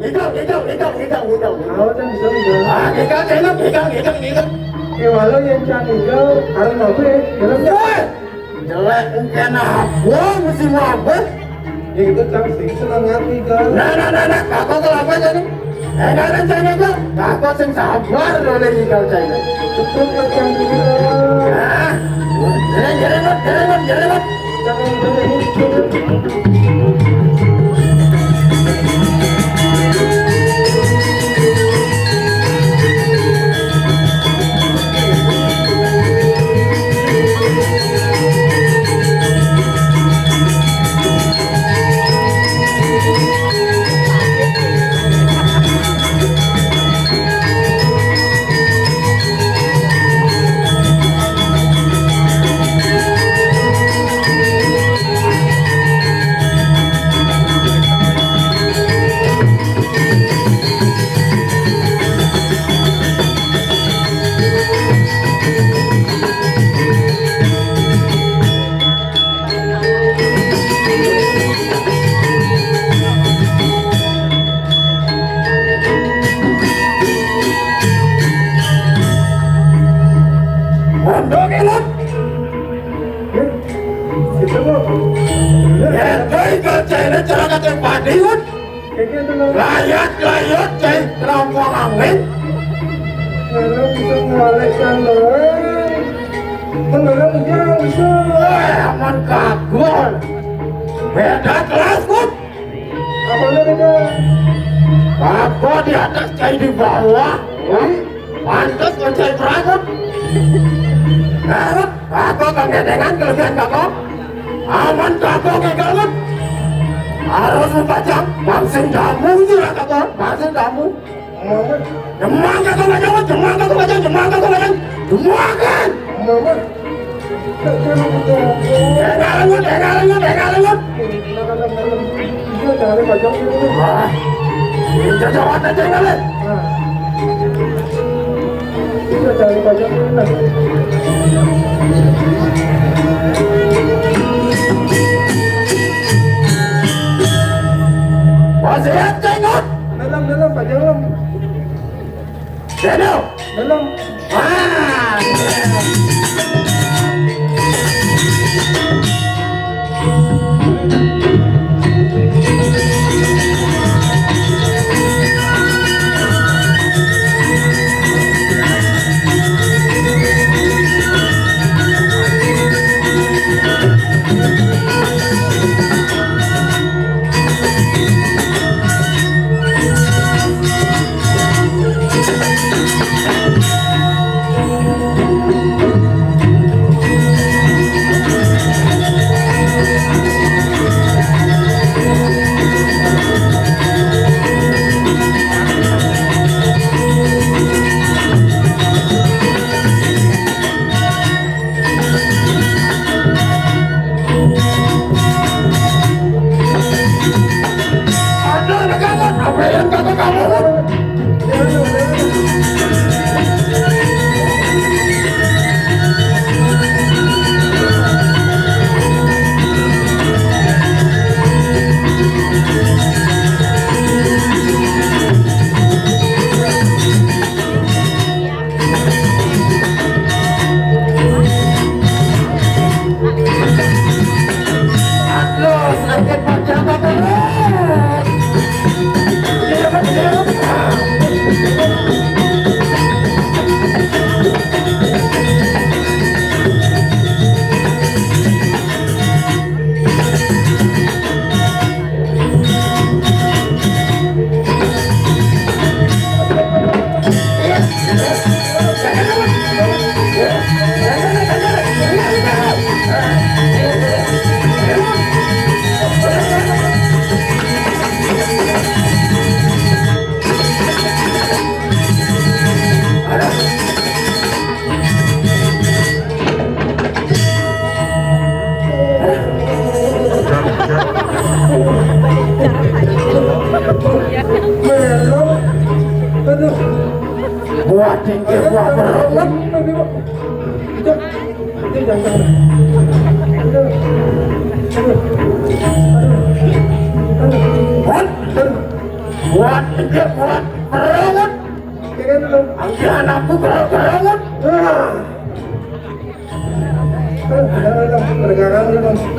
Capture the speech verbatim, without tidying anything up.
Ngigel, ngigel, ngigel, ngigel, ngigel. Awas, Cang, ngigel, ngigel. Ah, ngigel, ngigel, ngigel, ngigel, ngigel. Ya, walau yang Cang ngigel, karena apa ya? Dalam ya? Woi! Jelek mungkin apa? Mesti apa? Ya, itu Cang sing seneng hati, Cang. Nah, nah, nah, nah, aku kelapa jadi. Eh, nah, nah, Cang, aku, aku sing sabar oleh ngigel, Cang. Betul, Cang, ngigel. Nah, jereng, jereng, jereng, jereng. Mondok elot. Gitu, Bu. Ya, baik, kalau cewek cerah kata padi, Ut. Kayak gitu, Bu. Layat, layat, cai, terompo angin. Kalau bisa ngalihkan doang. Kan orang bisa, bisa. Eh, aman kagul. Beda kelas, Ut. Apa lu beda? Apa di atas, cai di bawah? Hah? Pantes kan cai perabot. Garut, aku kang gedengan kelebihan kako. Aman kako gagal, Ut. Harus mupajang, langsung jamu aja kako, langsung jamu. Aman. Jemang kako bajang, Ut, jemang kako bajang, jemang kako bajang. Jemang kan? Aman. Enggak, dia mau bajang. Enggak lengut, enggak lengut, enggak lengut. Enggak, enggak, enggak, enggak. Iya, jangan bajang dulu. Wah. Ini cocok banget, Ceng, kali. Nah. Iya, jangan bajang dulu, nah. Masih lihat, Ceng, Ut? Dalam, dalam, bajang, dalam. Daniel. Belum. Ah. Buah tinggi, buah berungut. Buat, buat Anggi anakku kerang-kerangan. Nah. Beneran dong, kedengaran lu dong.